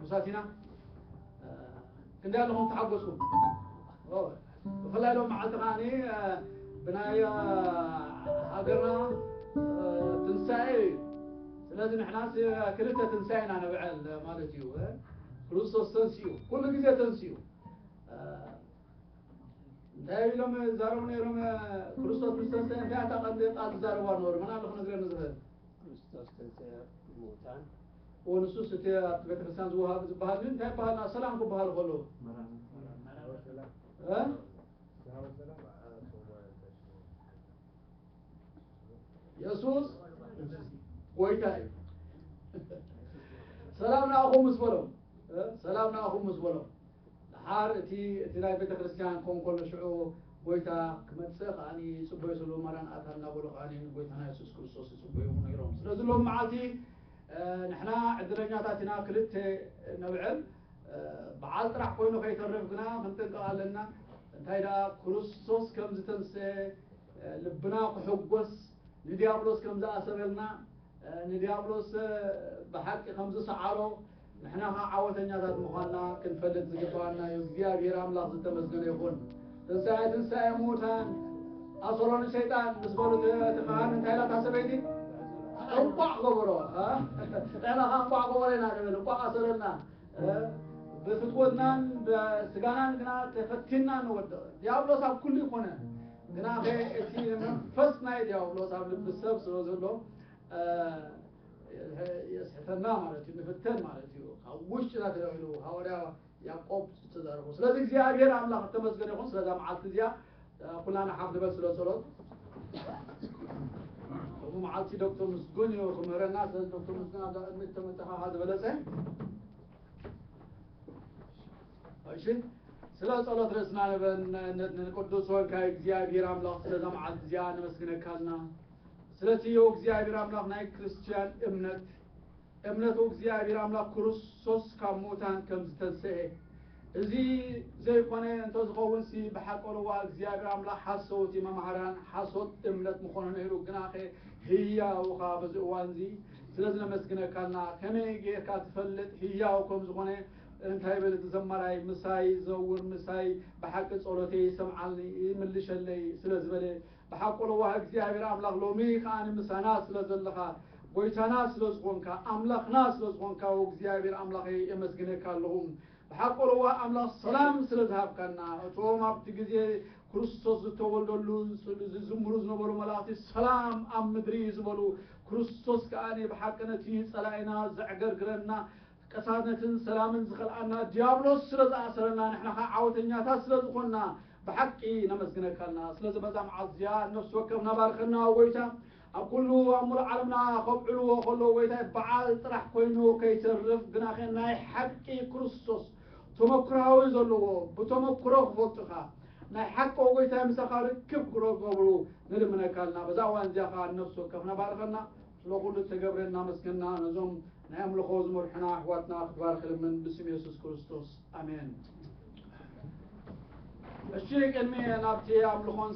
ሕጉሳት ኢና። ክንደይ ኣለኹም ተሓጎስኩም? ብፍላይ ሎም መዓልቲ ከዓኒ ብናይ ሃገርና ትንሳኤ እዩ። ስለዚ ንሕናስ ክልተ ትንሳኤ ኢና ነብዕል ማለት እዩ። ክርስቶስ ተንሲኡ፣ ኩሉ ግዜ ተንሲኡ። እንታይ ኢሎም ይዛረቡ ነይሮም? ክርስቶስ ምስ ተንስአ እንታይ እታ ቀንዲ ቃል ዝዛረብዋ ነበሩ? መን ኣሎ ክነግረኒ ዝኽእል? ክርስቶስ ተንስአ እሙታን። ንሱስ እቲ ኣብቲ ቤተክርስትያን ዝወሃብ ዝበሃል ግን እንታይ ይበሃል? ሰላም ክበሃል ከሎ የሱስ ጎይታ እዩ። ሰላም ንኣኹም ምስ በሎም፣ ሰላም ንኣኹም ምስ በሎም፣ ድሓር እቲ እቲ ናይ ቤተክርስትያን ክኸውን ከሎ ሽዑ ጎይታ ክመጽእ ከዓኒ ይጽበዩ ስለ ማራን ኣታ እናበሉ ከዓኒ ንጎይታና የሱስ ክርስቶስ ይጽበዩ ነይሮም። ስለዚ ሎም መዓልቲ ንሕና ዕድለኛታት ኢና። ክልተ ነብዕል በዓል ጥራሕ ኮይኑ ከይተርፍ ግና ክንጥንቀቕ ኣለና። እንታይ ደኣ ክርስቶስ ከም ዝተንስአ ልብና ክሕጎስ፣ ንዲያብሎስ ከም ዝኣሰረልና፣ ንዲያብሎስ ብሓቂ ከም ዝሰዓሮ፣ ንሕና ኸዓ ዓወተኛታት ምዃንና ክንፈልጥ ዝግባኣና እዩ። እግዚኣብሔር ኣምላኽ ዝተመስገነ ይኹን። ትንሳኤ ትንሳኤ ሙታን ኣሰሮ ንሰይጣን ምስ በሉ እቲ ካህን እንታይ ኢላ እታ ሰበይቲ? እንቋዕ ገበሮ። እንታይ ኢላ? እንቋዕ ገበሮ ኢና ንብል፣ እንቋዕ ኣሰረና። ብፍትወትናን ብስጋናን ግና ተፈቲና ንወድቕ። ዲያብሎስ ኣብ ኩሉ ይኾነ፣ ግና እቲ መንፈስ ናይ ዲያብሎስ ኣብ ልቢ ሰብ ስለ ዘሎ የስሕተና ማለት እዩ፣ ንፍተን ማለት እዩ። ካብ ውሽጥና ተደኺሉ ሃዋርያ ያዕቆብ ዝተዛረቦ። ስለዚ እግዚኣብሔር ኣምላኽ እተመስገነ ይኹን ስለዛ መዓልቲ እዚኣ። ኩላና ሓፍ ንበል ስለ ጸሎት። ከምኡ መዓልቲ ዶክተር ምስጉን እዩ ክምህረና። ስለዚ ዶክተር ምስጉን ኣብዛ ቅድሚት ተመጸኻ ዝበለጸ። እሺ፣ ስለ ጸሎት ርእስና ንበል። ንቅዱስ ወንካይ እግዚኣብሔር ኣምላኽ ስለዛ መዓልቲ እዚኣ ነመስግነካልና። ስለቲ እግዚኣብሔር ኣምላኽ ናይ ክርስትያን እምነት፣ እምነቱ እግዚኣብሔር ኣምላኽ ክርስቶስ ካብ ሙታን ከም ዝተንስአ፣ እዚ ዘይኮነ እንተዝኸውንሲ ብሓቂ ለዋ እግዚኣብሔር ኣምላኽ ሓሰውቲ መምሃራን ሓሶት እምነት ምኾነ ነይሩ። ግናኸ ህያውኻ በዚ እዋንዚ ስለዚ ነመስግነካልና። ከመይ ጌርካ ትፈልጥ ህያው ከም ዝኾነ እንታይ በለ እቲ ዘማራይ? ምሳይ ዘውር ምሳይ ብሓቂ ጸሎተይ ይሰምዓልኒ ይምልሸለይ ስለ ዝበለ ብሓቁ ለዋህ እግዚኣብሔር ኣምላኽ ሎሚ ከኣ ንምሳና ስለ ዘለኻ፣ ጎይታና ስለ ዝኾንካ፣ ኣምላኽና ስለ ዝኾንካ እግዚኣብሔር ኣምላኸይ የመስግነካ ኣለኹ። ብሓቁ ለዋህ ኣምላኽ ሰላም ስለ ዝሃብካና፣ እቶም ኣብቲ ግዜ ክርስቶስ ዝተወልደሉ ዝዝምሩ ዝነበሩ መላእኽቲ ሰላም ኣብ ምድሪ ዝበሉ፣ ክርስቶስ ከኣ ብሓቂ ነቲ ጸላኢና ዘዕገርግረና ቅሳነትን ሰላምን ዝኸልኣና ዲያብሎስ ስለ ዝኣሰረና፣ ንሕና ኸዓ ዓወተኛታት ስለ ዝኾንና ብሓቂ ነመስግነካ ኣለና። ስለዚ በዛ መዓልቲ እዚኣ ነፍሲ ወከፍና ባርኸና፣ ጎይታ። ኣብ ኩሉ ኣብ ሙሉእ ዓለምና ከብዕልዎ ከለዉ፣ ጎይታ፣ በዓል ጥራሕ ኮይኑ ከይተርፍ፣ ግናኸ ናይ ሓቂ ክርስቶስ ተመክሮኣዊ ዘለዎ፣ ብተመክሮ ክፈልጡኻ፣ ናይ ሓቂ ጎይታ ምሳኻ ርክብ ክረገብሩ ንልምነካ ኣለና። በዛ እዋን እዚኣ ኸዓ ነፍሲ ወከፍና ባርኸና። ስለ ኩሉ እተገብረ እናመስገና፣ ነዞም ናይ ኣምልኾ ዝመርሑና ኣሕዋትና ክትባርኽ ልምን ብስም የሱስ ክርስቶስ፣ ኣሜን። እሺ፣ ቅድሚ ናብቲ ኣምልኾን